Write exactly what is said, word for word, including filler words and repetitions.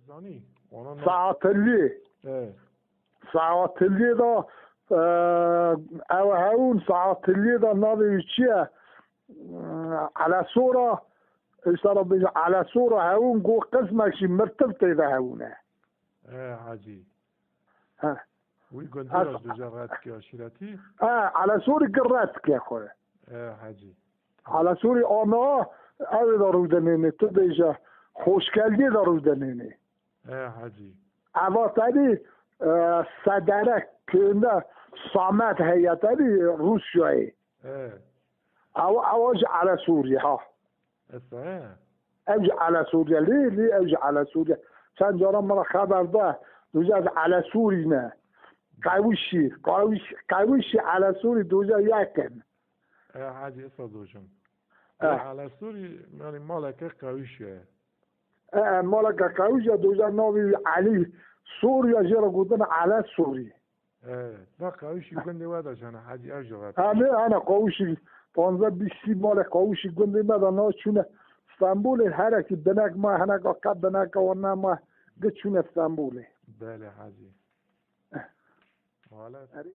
Zanî? Ona na- Saatilliyê. E. Saatilliyê de, e, ew hewûn saatilliyê de navê wî çi ye? Elesora, îsara bêje Elesora hewûn go qismek jî mirtiv tê de hewûn e. E, Hecî. He. Wî gundî Ez- ra doja red dike aşîretî? E, Elesori gir red dike xwe. E, Hecî. Elesori ana ew ê de rûdenêne, tu bêje Xoşgeldiyê de rûdenêne. E, Hecî. Eva tedî, e, Sedere köyünde Samet heye tedî Rûsyayê. E. Ew, ew ji Elesûrî ha. Esa he. Ew ji Elesûrî, lê, lê ew ji Elesûrî. Çend caran min re xeber da, dûze ji Elesûrî ne. Qewişî, qewişî, qewişî Elesûrî dûze yekin. E, Hecî, esa dojim. E. Ya Elesûrî, yani maleke qewişî ye. E, e, maleke qewişî ye, dûze navê wî Elî Sûrî ye, jê re gotin Elesûrî. E, da qewişî gundê we de jana Hecî, ev ji re. Em ê ana qawişî panzdeh bîst sî malê qawişî gundê me de na çûne Stenbolê, herekî binek ma, hineka qe bineka wan nema, di çûne Stenbolê. Belê Hecî. Eh. Wala. Erê.